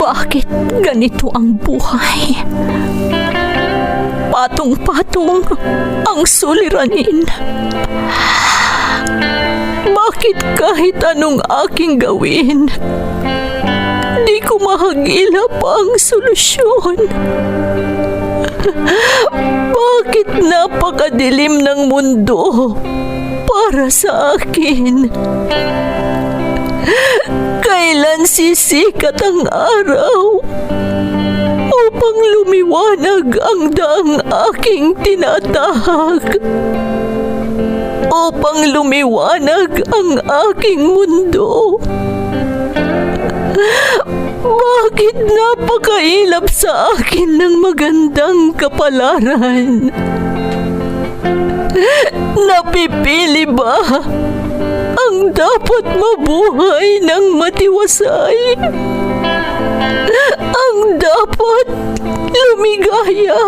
Bakit ganito ang buhay? Patong-patong ang suliranin. Bakit kahit anong aking gawin, di ko mahagilap ang solusyon? Bakit napakadilim ng mundo para sa akin? Kailan sisikat ang araw upang lumiwanag ang daang aking tinatahak? Upang lumiwanag ang aking mundo? Bakit napakailap sa akin ng magandang kapalaran? Napipili ba ang dapat mabuhay ng matiwasay? Ang dapat lumigaya?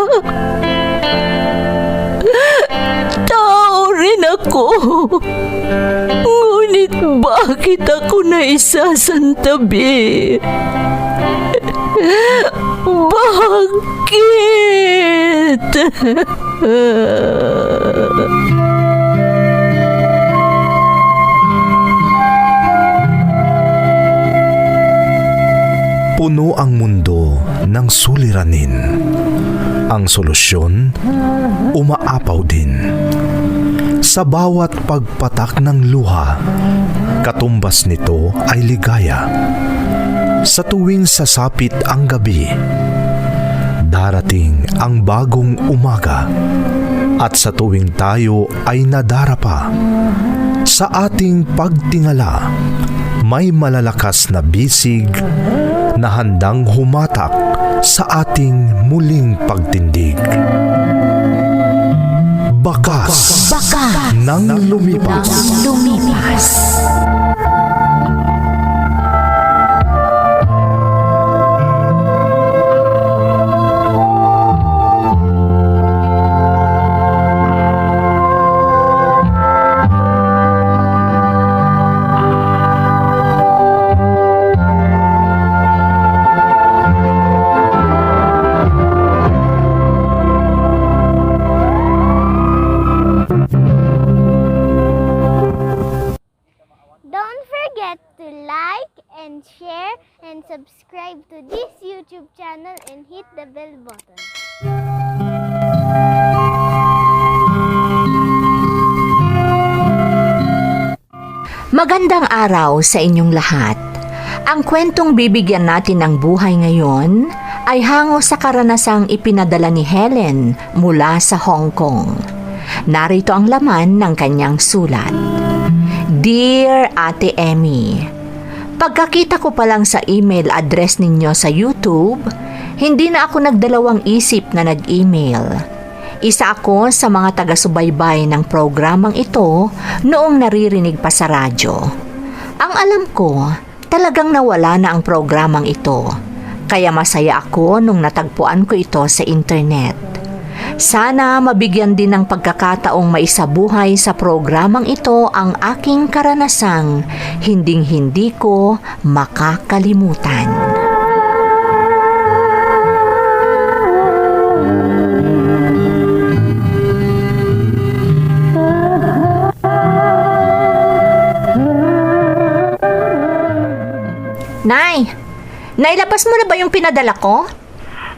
Tao rin ako. Ngunit bakit ako naisasantabi? Bakit? Puno ang mundo ng suliranin. Ang solusyon, umaapaw din. Sa bawat pagpatak ng luha, katumbas nito ay ligaya. Sa tuwing sasapit ang gabi, darating ang bagong umaga. At sa tuwing tayo ay nadarapa, sa ating pagtingala, may malalakas na bisig na handang humatak sa ating muling pagtindig. Bakas ng lumipas. Don't forget to like and share and subscribe to this YouTube channel and hit the bell button. Magandang araw sa inyong lahat. Ang kwentong bibigyan natin ng buhay ngayon ay hango sa karanasang ipinadala ni Helen mula sa Hong Kong. Narito ang laman ng kanyang sulat. Dear Ate Emmy, pagkakita ko pa lang sa email address ninyo sa YouTube, hindi na ako nagdalawang isip na nag-email. Isa ako sa mga taga-subaybay ng programang ito noong naririnig pa sa radyo. Ang alam ko, talagang nawala na ang programang ito, kaya masaya ako nung natagpuan ko ito sa internet. Sana mabigyan din ng pagkakataong maisabuhay sa programang ito ang aking karanasang hinding-hindi ko makakalimutan. Nay! Nailabas mo na ba yung pinadala ko?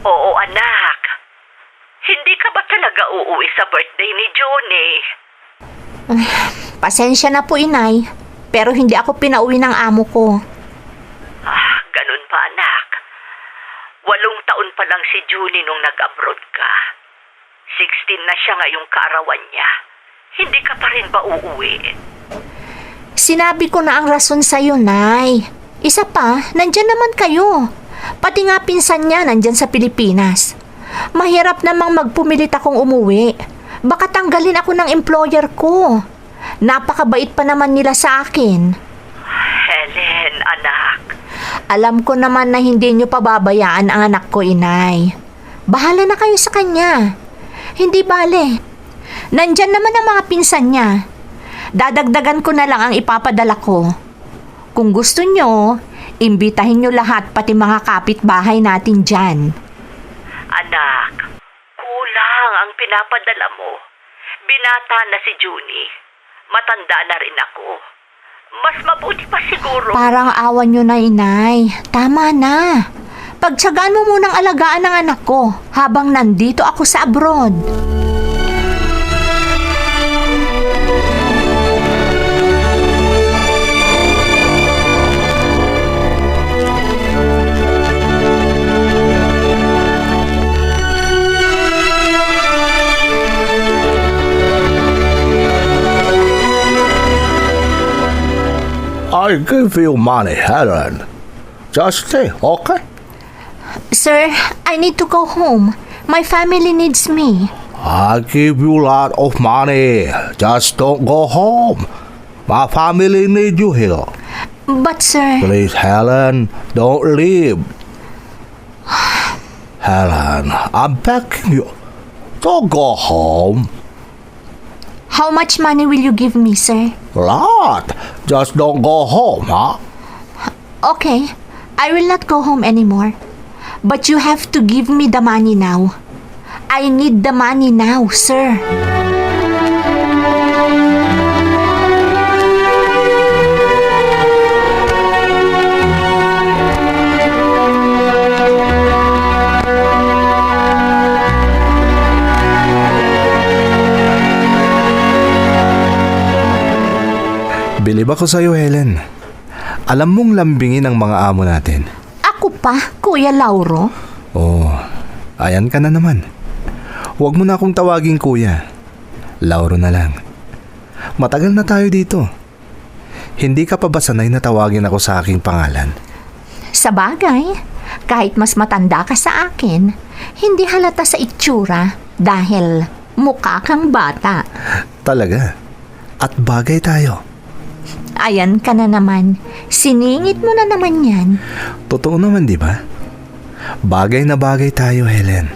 Oo, anak. Hindi ka ba talaga uuwi sa birthday ni Johnny? Pasensya na po, Inay. Pero hindi ako pinauwi ng amo ko. Ganun pa, anak. 8 taon pa lang si Julie nung nag-abroad ka. 16 na siya ngayong kaarawan niya. Hindi ka pa rin ba uuwi? Sinabi ko na ang rason sa'yo, Nay. Isa pa, nandyan naman kayo. Pati nga pinsan niya nandyan sa Pilipinas. Mahirap namang magpumilit akong umuwi. Baka tanggalin ako ng employer ko. Napakabait pa naman nila sa akin. Helen, anak. Alam ko naman na hindi niyo pababayaan ang anak ko, Inay. Bahala na kayo sa kanya. Hindi bale. Nandyan naman ang mga pinsan niya. Dadagdagan ko na lang ang ipapadala ko. Kung gusto nyo, Imbitahin nyo lahat, pati mga kapitbahay natin dyan. Anak, kulang ang pinapadala mo. Binata na si Junie. Matanda na rin ako. Mas mabuti pa siguro. Parang awan nyo na, inay. Tama na. Pagtsagaan mo munang alagaan ng anak ko habang nandito ako sa abroad. I give you money, Helen. Just stay, okay? Sir, I need to go home. My family needs me. I give you a lot of money. Just don't go home. My family need you here. But sir, Please, Helen, don't leave. Helen, I'm begging you. Don't go home. how much money will you give me, sir? Lot. Just don't go home, huh? Okay, I will not go home anymore. But you have to give me the money now. I need the money now, sir. Bilib ako sa'yo, Helen. Alam mong lambingin ang mga amo natin. Ako pa, Kuya Lauro? Oh, ayan ka na naman. Huwag mo na akong tawaging kuya. Lauro na lang. Matagal na tayo dito. Hindi ka pa ba sanay na tawagin ako sa aking pangalan? Sa bagay, kahit mas matanda ka sa akin, hindi halata sa itsura dahil mukha kang bata. Talaga? At bagay tayo. Ayan ka na naman. Siningit mo na naman yan. Totoo naman, di ba? Bagay na bagay tayo, Helen.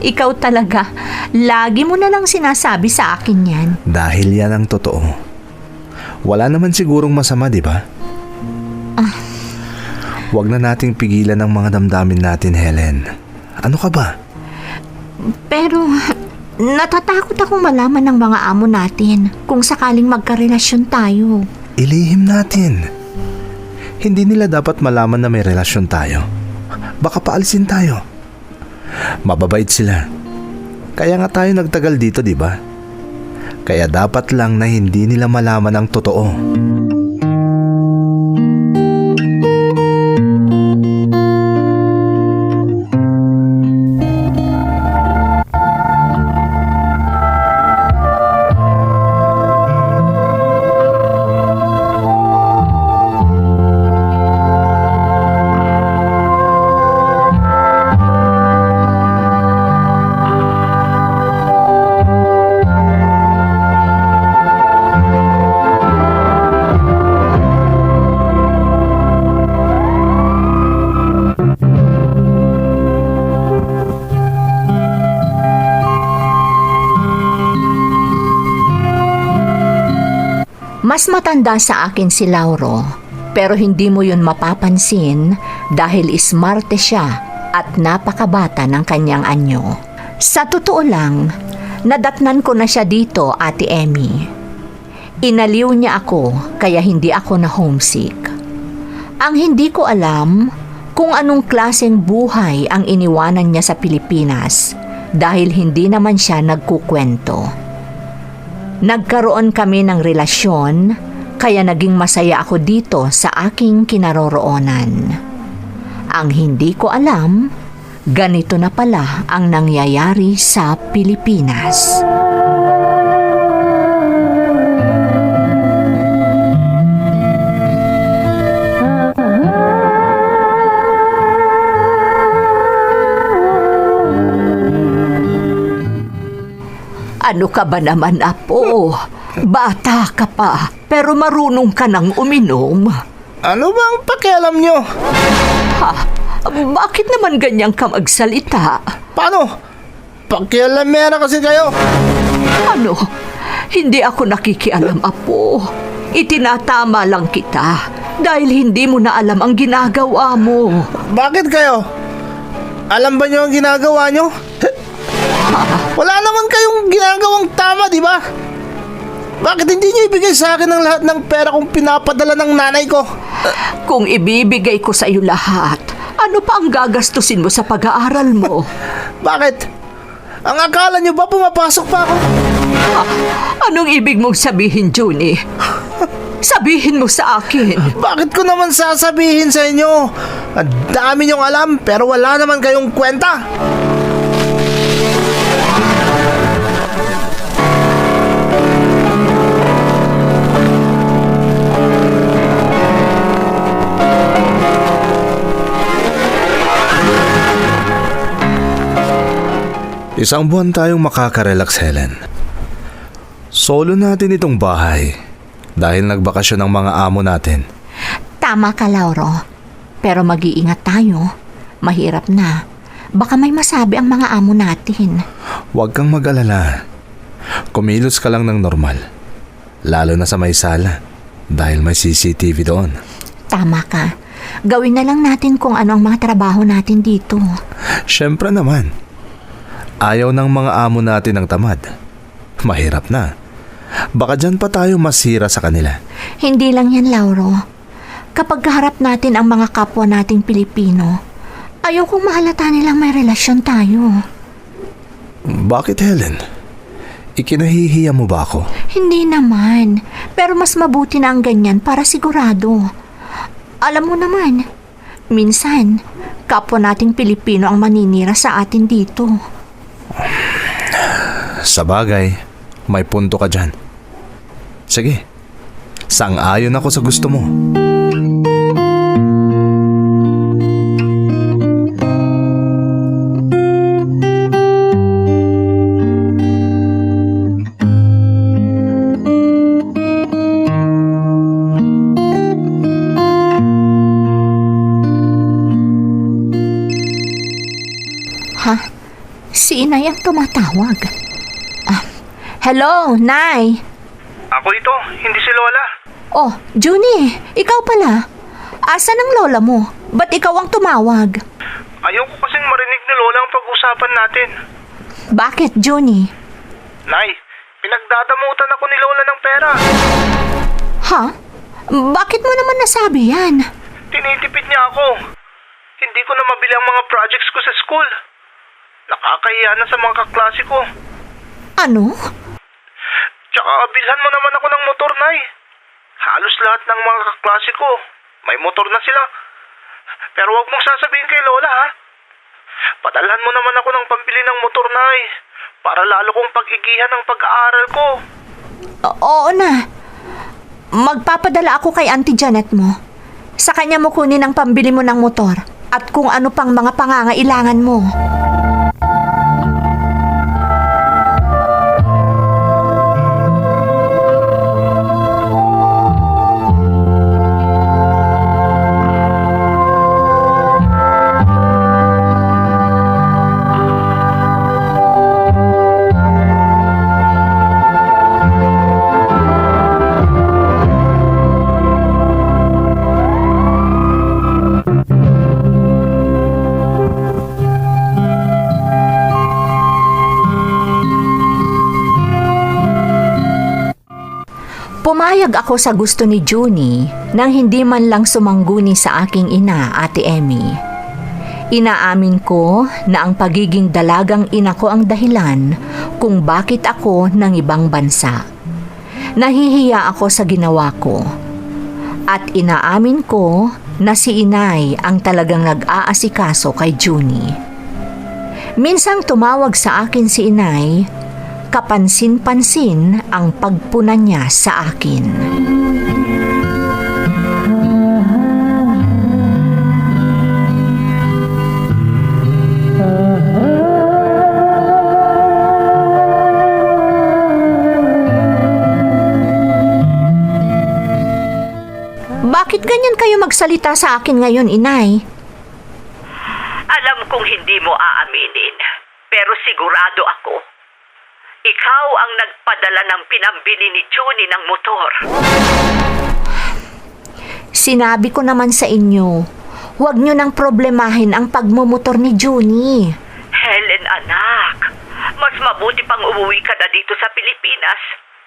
Ikaw talaga. Lagi mo na lang sinasabi sa akin yan. Dahil yan ang totoo. Wala naman sigurong masama, di ba? Huwag na nating pigilan ang mga damdamin natin, Helen. Ano ka ba? Pero natatakot akong malaman ng mga amo natin kung sakaling magkarelasyon tayo. Ilihim natin. Hindi nila dapat malaman na may relasyon tayo. Baka paalisin tayo. Mababait sila. Kaya nga tayo nagtagal dito, di ba? Kaya dapat lang na hindi nila malaman ang totoo. Mas matanda sa akin si Lauro, pero hindi mo yun mapapansin dahil ismarte siya at napakabata ng kanyang anyo. Sa totoo lang, nadatnan ko na siya dito, Ate Emmy. Inaliw niya ako kaya hindi ako na homesick. Ang hindi ko alam kung anong klaseng buhay ang iniwanan niya sa Pilipinas dahil hindi naman siya nagkukwento. Nagkaroon kami ng relasyon, kaya naging masaya ako dito sa aking kinaroroonan. Ang hindi ko alam, ganito na pala ang nangyayari sa Pilipinas. Ano ka ba naman, Apo? Bata ka pa, pero marunong ka nang uminom. Ano bang pakialam nyo? Ha? Bakit naman ganyan ka magsalita? Paano? Pakialamera kasi kayo. Ano? Hindi ako nakikialam, Apo. Itinatama lang kita. dahil hindi mo na alam ang ginagawa mo. Bakit kayo? Alam ba niyo ang ginagawa niyo? Wala naman kayong ginagawang tama, di ba? Bakit hindi niyo ibigay sa akin ang lahat ng pera kong pinapadala ng nanay ko? Kung ibibigay ko sa iyo lahat, ano pa ang gagastusin mo sa pag-aaral mo? Bakit? Ang akala niyo ba pumapasok pa ako? Anong ibig mong sabihin, Junie? Sabihin mo sa akin. Bakit ko naman sasabihin sa inyo? Ang dami niyong alam pero wala naman kayong kwenta. Isang buwan tayong makakarelax, Helen. Solo natin itong bahay dahil nagbakasyon ang mga amo natin. Tama ka, Lauro. Pero mag-iingat tayo. Mahirap na. Baka may masabi ang mga amo natin. Huwag kang mag-alala. Kumilos ka lang ng normal. Lalo na sa may sala dahil may CCTV doon. Tama ka. Gawin na lang natin kung ano ang mga trabaho natin dito. Siyempre naman. Ayaw ng mga amo natin ng tamad. Mahirap na. Baka dyan pa tayo masira sa kanila. Hindi lang yan, Lauro. Kapag kaharap natin ang mga kapwa nating Pilipino, ayaw kong mahalata nilang may relasyon tayo. Bakit, Helen? Ikinahihiya mo ba ako? Hindi naman. Pero mas mabuti na ang ganyan para sigurado. Alam mo naman, minsan, kapwa nating Pilipino ang maninira sa atin dito. Sa bagay, may punto ka dyan. Sige, sang-ayon ako sa gusto mo. Ha? Si Inay ang tumatawag. Hello, Nay. Ako ito, hindi si Lola. Oh, Junie, ikaw pala. Asan ang lola mo? Ba't ikaw ang tumawag? Ayoko kasing marinig ni Lola ang pag-usapan natin. Bakit, Junie? Nay, pinagdadamutan ako ni Lola ng pera. Ha? Bakit mo naman nasabi yan? Tinitipid niya ako. Hindi ko na mabili ang mga projects ko sa school. Nakakahiya na sa mga kaklase ko. Ano? Tsaka bilhan mo naman ako ng motor, Nay. Halos lahat ng mga kaklase ko, may motor na sila. Pero wag mong sasabihin kay Lola, ha? Padalhan mo naman ako ng pambili ng motor, Nay. Para lalo kong pag-igihan ng pag-aaral ko. Oo na. Magpapadala ako kay Auntie Janet mo. Sa kanya mo kunin ang pambili mo ng motor at kung ano pang mga pangangailangan mo. Pumayag ako sa gusto ni Junie nang hindi man lang sumangguni sa aking ina, Ate Emmy. Inaamin ko na ang pagiging dalagang ina ko ang dahilan kung bakit ako ng ibang bansa. Nahihiya ako sa ginawa ko. At inaamin ko na si Inay ang talagang nag-aasikaso kay Junie. Minsang tumawag sa akin si Inay, kapansin-pansin ang pagpuna niya sa akin. Bakit ganyan kayo magsalita sa akin ngayon, Inay? Alam kong hindi mo aaminin, pero sigurado ako. Ikaw ang nagpadala ng pinambili ni Junie ng motor. Sinabi ko naman sa inyo, huwag nyo nang problemahin ang pagmumotor ni Junie. Helen, anak, mas mabuti pang umuwi ka na dito sa Pilipinas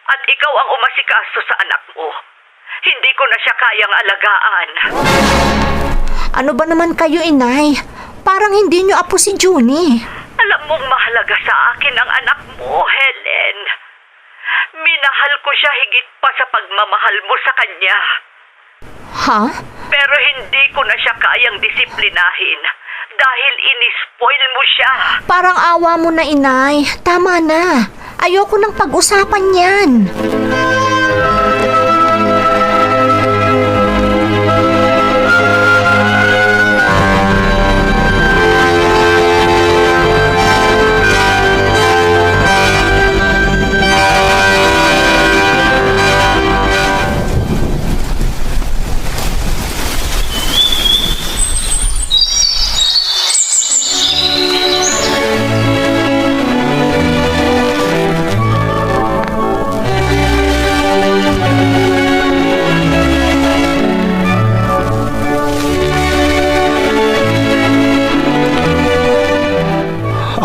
at ikaw ang umasikaso sa anak mo. Hindi ko na siya kayang alagaan. Ano ba naman kayo, inay? Parang hindi nyo apo si Junie. Alam mong mahalaga sa akin ang anak mo, Helen. Minahal ko siya higit pa sa pagmamahal mo sa kanya. Ha? Pero hindi ko na siya kayang disiplinahin dahil inispoil mo siya. Parang awa mo na, inay. Tama na. Ayoko nang pag-usapan yan.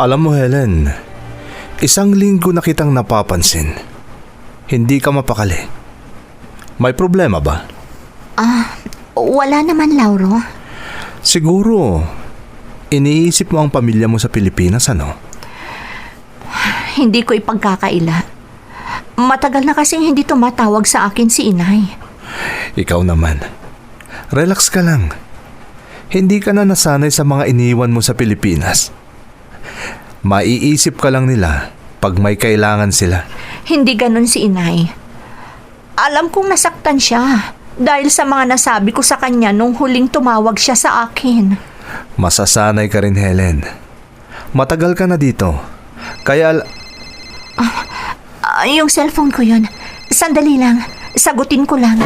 Alam mo, Helen, 1 linggo na kitang napapansin. Hindi ka mapakali. May problema ba? Wala naman, Lauro. Siguro, iniisip mo ang pamilya mo sa Pilipinas, ano? Hindi ko ipagkakaila. Matagal na kasing hindi tumatawag sa akin si inay. Ikaw naman. Relax ka lang. Hindi ka na nasanay sa mga iniwan mo sa Pilipinas. Maiisip ka lang nila pag may kailangan sila. Hindi ganun si inay. Alam kong nasaktan siya dahil sa mga nasabi ko sa kanya nung huling tumawag siya sa akin. Masasanay ka rin, Helen. Matagal ka na dito. Kaya... Yung cellphone ko yun. Sandali lang. Sagutin ko lang.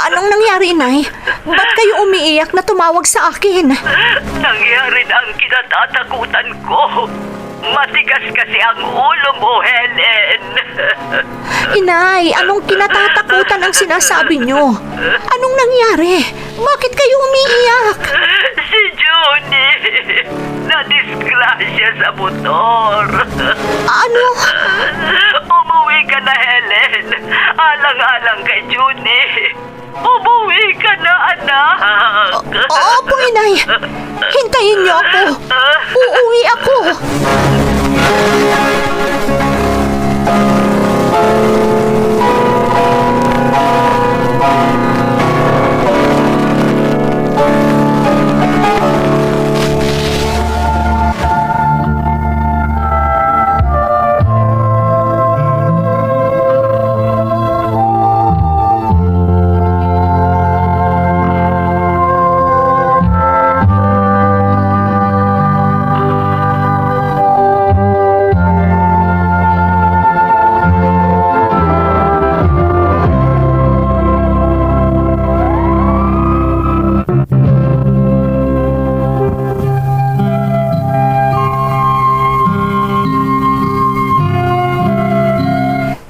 Anong nangyari, inay? Ba't kayo umiiyak na tumawag sa akin? Nangyari na ang kinatatakutan ko. Matigas kasi ang ulo mo, Helen. Inay, anong kinatatakutan ang sinasabi nyo? Anong nangyari? Bakit kayo umiiyak? Si Junie, na-disgrasya sa motor. Ano? Umuwi ka na, Helen. Alang-alang kay Junie. Umuwi ka na, anak. Opo, inay. Hintayin niyo ako. Uuwi ako.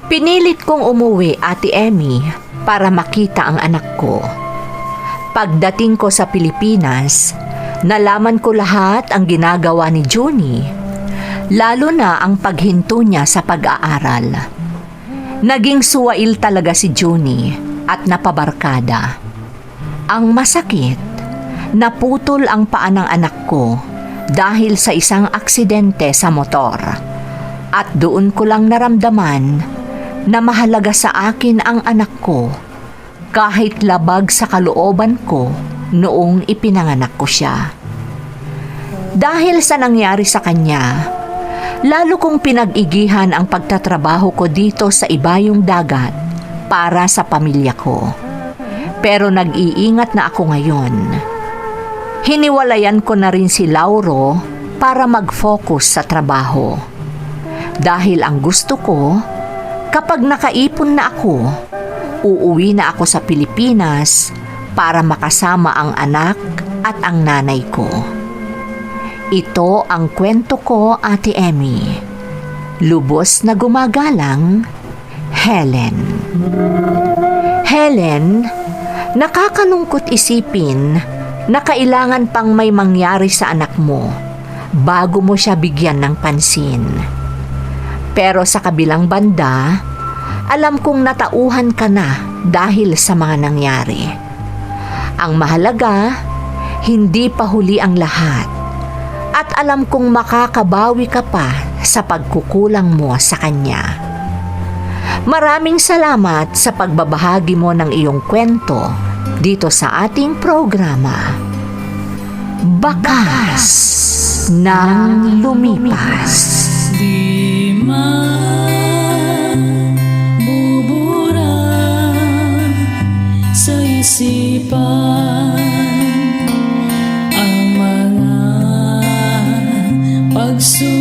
Pinilit kong umuwi, Ate Emmy, para makita ang anak ko. Pagdating ko sa Pilipinas, nalaman ko lahat ang ginagawa ni Junie, lalo na ang paghinto niya sa pag-aaral. Naging suwail talaga si Junie at napabarkada. Ang masakit, naputol ang paa ng anak ko dahil sa isang aksidente sa motor. At doon ko lang naramdaman na mahalaga sa akin ang anak ko kahit labag sa kalooban ko noong ipinanganak ko siya. Dahil sa nangyari sa kanya, lalo kong pinag-igihan ang pagtatrabaho ko dito sa ibayong dagat para sa pamilya ko. Pero nag-iingat na ako ngayon. Hiniwalayan ko na rin si Lauro para mag-focus sa trabaho. Dahil ang gusto ko, kapag nakaipon na ako, uuwi na ako sa Pilipinas para makasama ang anak at ang nanay ko. Ito ang kwento ko, Ate Emmy. Lubos na gumagalang, Helen. Helen, nakakalungkot isipin na kailangan pang may mangyari sa anak mo bago mo siya bigyan ng pansin. Pero sa kabilang banda, alam kong natauhan ka na dahil sa mga nangyari. Ang mahalaga, hindi pa huli ang lahat. At alam kong makakabawi ka pa sa pagkukulang mo sa kanya. Maraming salamat sa pagbabahagi mo ng iyong kwento dito sa ating programa, Bakas ng Lumipas. Di mabubura sa isipan ang mga pagsusunod